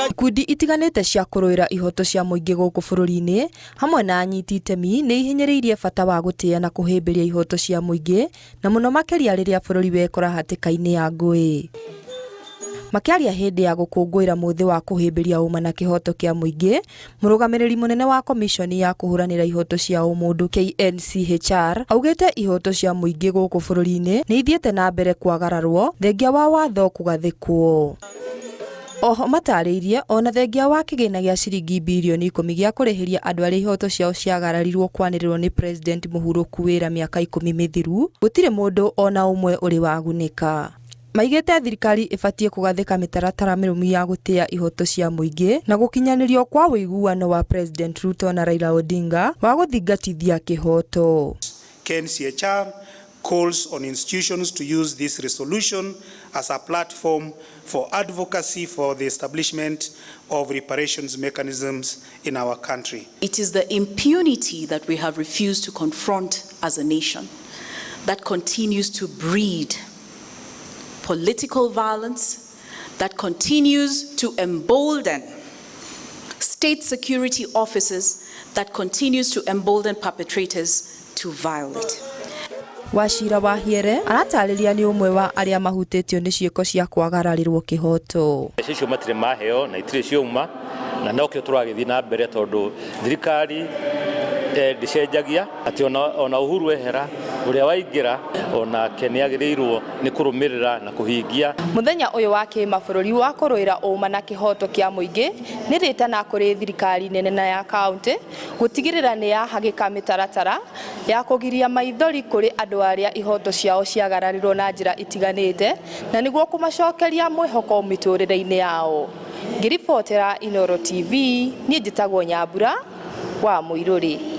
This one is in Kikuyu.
Ikundi itiganĩte cia kũrũĩra ihoto cia mũingĩ gũkũ bũrũri-inĩ hamwe na anyiti itemi nĩ ihinyĩrĩirie bata wa gũtĩa na kũhĩmbĩria ihoto cia mũingĩ na mũno makĩria rĩrĩa bũrũri wekora hatĩka-inĩ ya ngũĩ. Makĩaria hĩndĩ ya gũkũngũĩra mũthĩ wa kũhĩmbĩria ũma na kĩhoto kĩa mũingĩ, mũrũgamĩrĩri mũnene wa komiconi ya kũhũranĩra ihoto cia ũmũndũ KNCHR augĩte ihoto cia mũingĩ gũkũ bũrũri-inĩ nĩ ithiĩte na mbere kwagararwo thengia wa watho kũgathĩkwo. Oho matarĩirie ona thengia wa kĩgĩna gĩa ciringi birioni ikũmi gĩa kũrĩhĩria andũ arĩa ihoto ciao ciagararirwo kwanĩrĩrwo nĩ President mũhurũku wĩra mĩaka ikũmi mĩthiru, gũtirĩ mũndũ ona ũmwe ũrĩ wagunĩka. Maigĩte thirikari ĩbatiĩ kũgathĩka mĩtaratara mĩrũmu ya gũtĩa ihoto cia mũingĩ na gũkinyanĩrio kwa ũiguano wa President Ruto na Raila Odinga wa gũthingatithia kĩhoto. KNCHR calls on institutions to use this resolution as a platform for advocacy for the establishment of reparations mechanisms in our country. It is the impunity that we have refused to confront as a nation that continues to breed political violence, that continues to embolden state security officers, that continues to embolden perpetrators to violate. Wachira Wahiere aratarĩria nĩ ũmwe wa arĩa mahutĩtio nĩ ciĩko cia kwagararĩrwo kĩhoto. Mbeca icio matirĩ maheo na itirĩ ciauma na nokĩo tũragĩthiĩ na mbere tondũ thirikari ndĩcenjagia atĩ ona Uhuru ehera ũrĩa waingĩra onake nĩ agĩrĩirwo nĩ kũrũmĩrĩra na kũhingia. Mũthenya ũyũ wa kĩmabũrũri wa kũrũĩra ũma na kĩhoto kĩa mũingĩ nĩ rĩtana kũrĩ thirikari nene na ya kaunti gũtigĩrĩra nĩ yahagĩka mĩtaratara ya kũgiria maithori kũrĩ andũ arĩa ihoto ciao ciagararirwo na njĩra itiganĩte na nĩguo kũmacokeria mwĩhoko mĩtũrĩre-inĩ yao. Ngĩribotera Inooro TV, niĩ njĩtagwo Nyambura wa Mũirũrĩ.